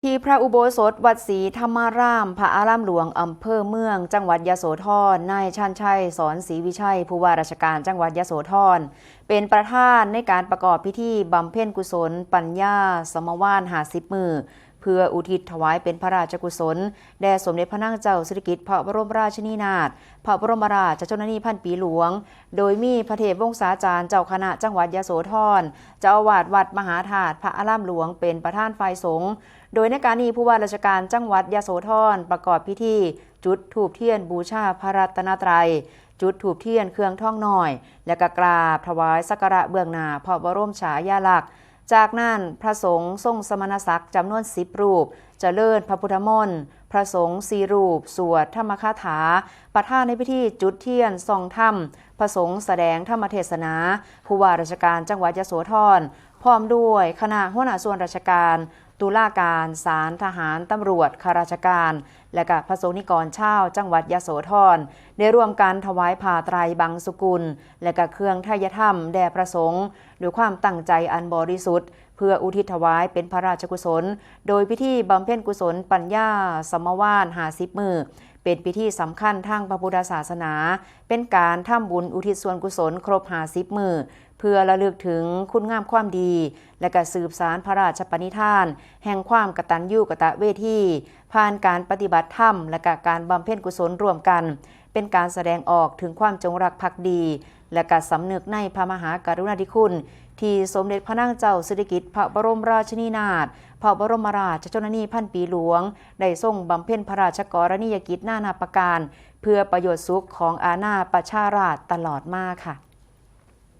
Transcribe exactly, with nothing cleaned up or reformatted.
ที่พระอุโบสถวัดศรีธรรมาราม พระอารามหลวง อำเภอเมือง จังหวัดยโสธร นายชาญชัย สอนศรีวิชัย ผู้ว่าราชการจังหวัดยโสธร เป็นประธานในการประกอบพิธีบำเพ็ญกุศลปัญญาสมวาน ห้าสิบ มื้อ เพื่ออุทิศถวายเป็นพระราชกุศล แด่สมเด็จพระนางเจ้าสิริกิติ์พระบรมราชินีนาถ พระบรมราชชนนีพันปีหลวง โดยมีพระเทพวงศาจารย์เจ้าคณะจังหวัดยโสธร เจ้าอาวาสวัดมหาธาตุพระอารามหลวงเป็นประธานฝ่ายสงฆ์ โดยในการนี้ผู้ว่าราชการจังหวัดยโสธรประกอบพิธีจุดธูปเทียนบูชาพระรัตนตรัย จุดธูปเทียนเครื่องทองน้อย และก็กราบถวายสักการะเบื้องหน้าพระบรมฉายาลักษณ์ จากนั้นพระสงฆ์ทรงสมณศักดิ์จำนวน สิบ รูป เจริญพระพุทธมนต์ พระสงฆ์สี่รูป สวดธรรมคาถา ประธานในพิธีจุดเทียนส่องธรรม พระสงฆ์แสดงธรรมเทศนา ผู้ว่าราชการจังหวัดยโสธร พร้อมด้วยคณะหัวหน้าส่วนราชการ ตุลาการ ศาล ทหาร ตำรวจ ข้าราชการ และก็พระสงฆ์นิกรชาวจังหวัดยโสธร ได้ร่วมกันถวายผ้าไตรบังสุกุล และก็เครื่องไทยธรรมแด่พระสงฆ์ ด้วยความตั้งใจอันบริสุทธิ์ เพื่ออุทิศถวายเป็นพระราชกุศล โดยพิธีบำเพ็ญกุศลปัญญาสมวาน ห้าสิบ มื้อ เป็นพิธีสำคัญทางพระพุทธศาสนา เป็นการทำบุญอุทิศส่วนกุศลครบ ห้าสิบ มื้อ เพื่อระลึกถึงคุณงามความดี และก็สืบสานพระราชปณิธาน แห่งความกตัญญูกตเวที ผ่านการปฏิบัติธรรม และก็การบำเพ็ญกุศลร่วมกัน เป็นการแสดงออกถึงความจงรักภักดี และก็สำนึกในพระมหากรุณาธิคุณ ที่สมเด็จพระนางเจ้าสิริกิติ์พระบรมราชินีนาถ พระบรมราชชนนีพันปีหลวง ได้ทรงบำเพ็ญพระราชกรณียกิจนานาประการ เพื่อประโยชน์สุขของอาณาประชาราษฎร์ตลอดมาค่ะ